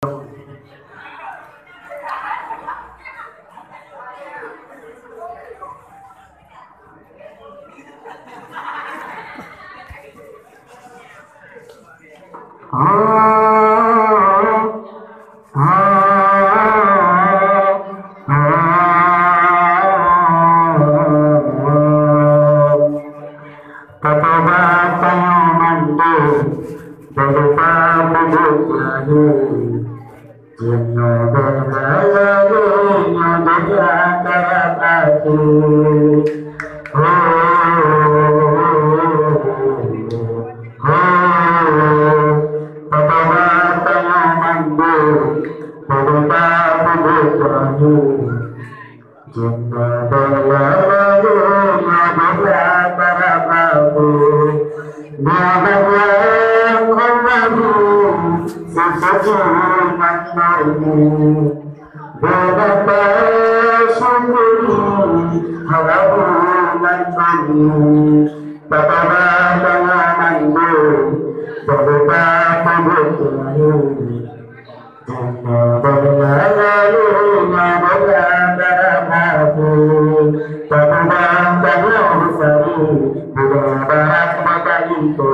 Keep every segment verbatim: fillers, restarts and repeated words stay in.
Tatobat tanyoe mandum, beureupa peubuet jahil. Jinoe beuraya lé nyoe donya karab akhé. Ho, ho, ho. Tatobat tanyoe mandum, beureupa peubuet jahil. Jinoe beuraya lé nyoe donya karab akhé. Nyoe donya Allah seusuci ngon murni. Beureupa syukuri harabu ngon murni. Tatobat tanyoe mandum, beureupa peubuet jahil. Jinoe beuraya lé nyoe donya karab akhé. Tatobat tanyoe beusari, budaya barat mata linto.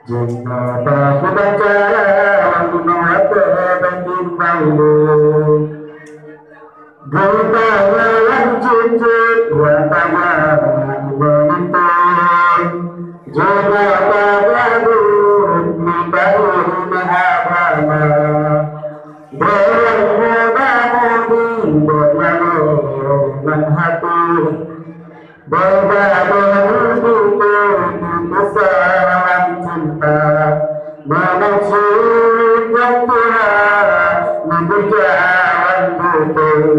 Jinoe pakriban cara lom nyoe watée batimbang lé. Geutanyoe lam jeuet-jeuet watée meulinto. Jinoe tagadôh meubayeue agama. Deungon muda-mudi beunaloe ngon até. Beugadoh meuduek meututoe lam cinta, meuneuk-neuk Tuhan meujalan beutôi.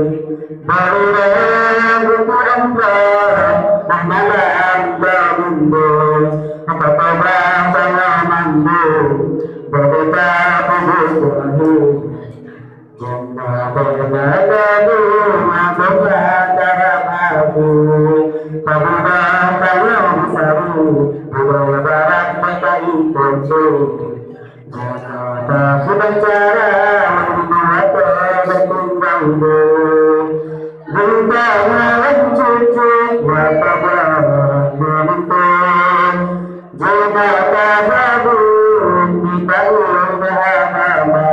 Beureulée beutôi amra, bah malam barumbo, apa-apa bangsa mandum, beureupa peubuet jahil. Jinoe beuraya lé nyoe donya karab akhé. Tatobat tanyoe beusari, budaya barat mata linto. Jinoe pakriban cara lom nyoe watée batimbang lé. Geutanyoe lam jeuet-jeuet watée meulinto. Jinoe tagadôh meubayeue agama.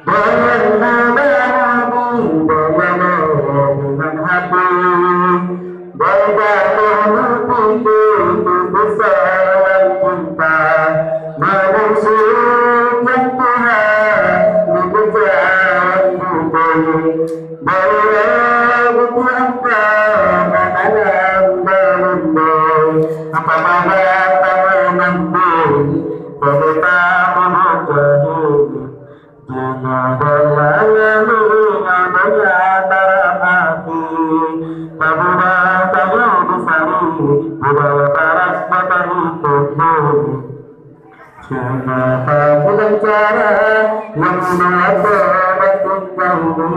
Deungon muda-mudi beunaloe ngon até. Beugadoh meupike keu beusoe lam cinta. Meuneuk-neuk Tuhan meujalan beutôi. Beureulée beutôi amra, bah malam barumbo, apa-apa bangsa mandum, beureupa peubuet jahil. Jinoe beuraya lé nyoe donya karab akhé. Tatobat tanyoe beusari, budaya barat mata linto. Jinoe pakriban cara lom nyoe watée batimbang lé.